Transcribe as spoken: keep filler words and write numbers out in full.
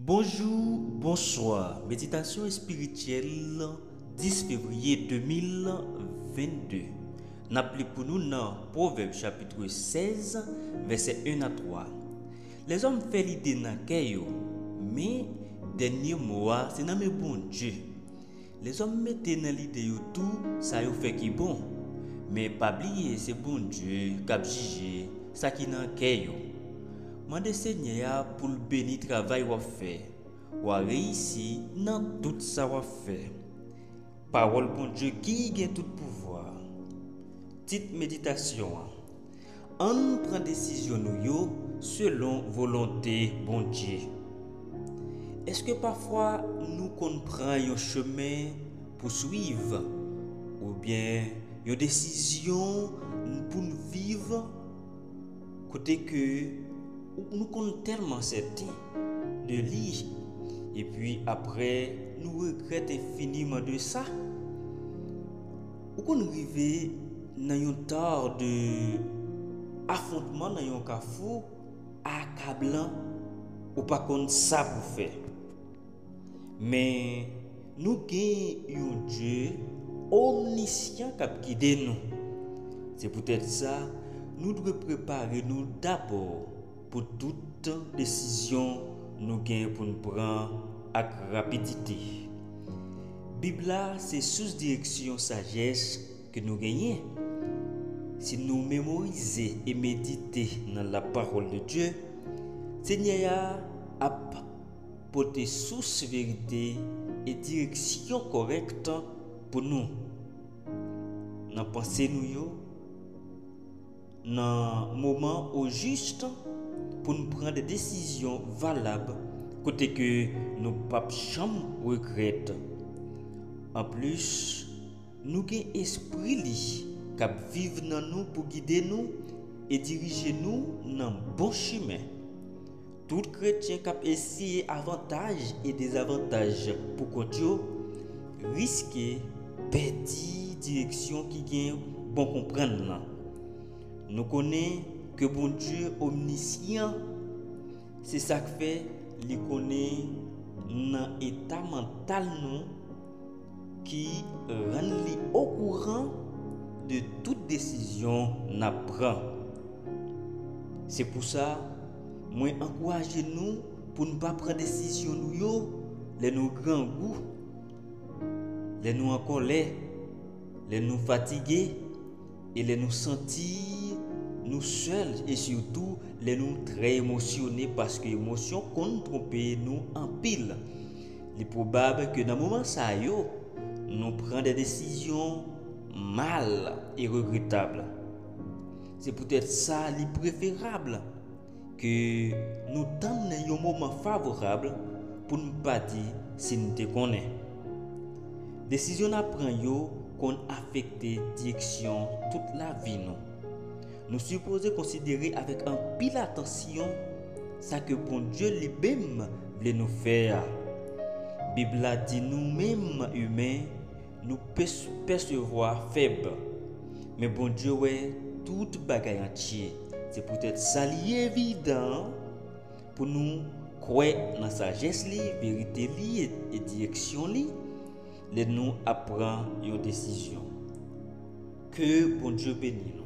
Bonjou, bonswa. Meditasyon espirityèl, dis fevriye de mil vennde. N ap li pou nou nan Pwovèb chapit sèz, vèsè en a twa. Lèzòm fè lide nan kè yo, men dènye mo a se nan men Bondye. Lèzòm mete nan lide yo tou sa yo fè ki bon, men pa bliye se Bondye k ap jije sa ki nan kè yo. Mande Senyè a pou l beni travay w ap fè. W a reyisi nan tout sa w ap fè. Pawòl Bondye ki gen tout pouvwa. Tit meditasyon an: Ann pran desizyon nou yo selon volonte Bondye. Èske pafwa nou konn pran yon chemen pou swiv, oubyen yon desizyon pou n viv, kote ke nou konn tèlman sèten de li, epi apre nou regrèt enfiniman de sa? Ou konn rive nan yon tan de afwontman, nan yon kafou akablan, ou pa konn sa pou fè. Men nou gen yon Dye omnisyan k ap gide nou. Se poutèt sa, nou dwe prepare nou dabò pou tout desizyon nou gen pou n pran ak rapidite. Bib la se sous direksyon sajès ke nou genyen. Si nou memorize e medite nan la parole de Dieu, Senyè a ap pote sous verite e direksyon kòrèk pou nou, nan panse nou yo, nan moman ojis pou n pran de desizyon valab, kote ke nou p ap janm regrèt. Anplis, nou gen Espri li k ap viv nan nou pou gide nou e dirije nou nan bon chimen. Tout kretyen k ap eseye avantaj e dezavantaj pou kont yo riske pèdi direksyon ki gen bon konprann lan. Nou konnen ke Bondye omnisyan, se sa k fè li konnen nan eta mantal nou, ki rann li okouran de tout desizyon n ap pran. Se pou sa, mwen ankouraje nou pou n pa pran desizyon nou yo lè nou grangou, lè nou an kòlè, lè nou fatige, e lè nou santi nou sèl, e sitou lè nou trè emosyone, paske emosyon konn twonpe nou anpil. Li pwobab ke nan moman sa yo, nou pran de desizyon mal e regretab. Se poutèt sa, li preferab ke nou tann yon moman favorab pou n pa di si n te konnen. Desizyon n ap pran yo konn afekte direksyon tout lavi nou. Nou sipoze konsidere avèk anpil atansyon sa ke Bondye li menm vle nou fè a. Bib la di nou menm imen, nou pès-, pèsevwa fèb, men Bondye wè tout bagay antye. Se poutèt sa li evidan pou nou kwè nan sajès li, verite li e, e direksyon li lè nou ap pran yon desizyon. Ke Bondye beni nou.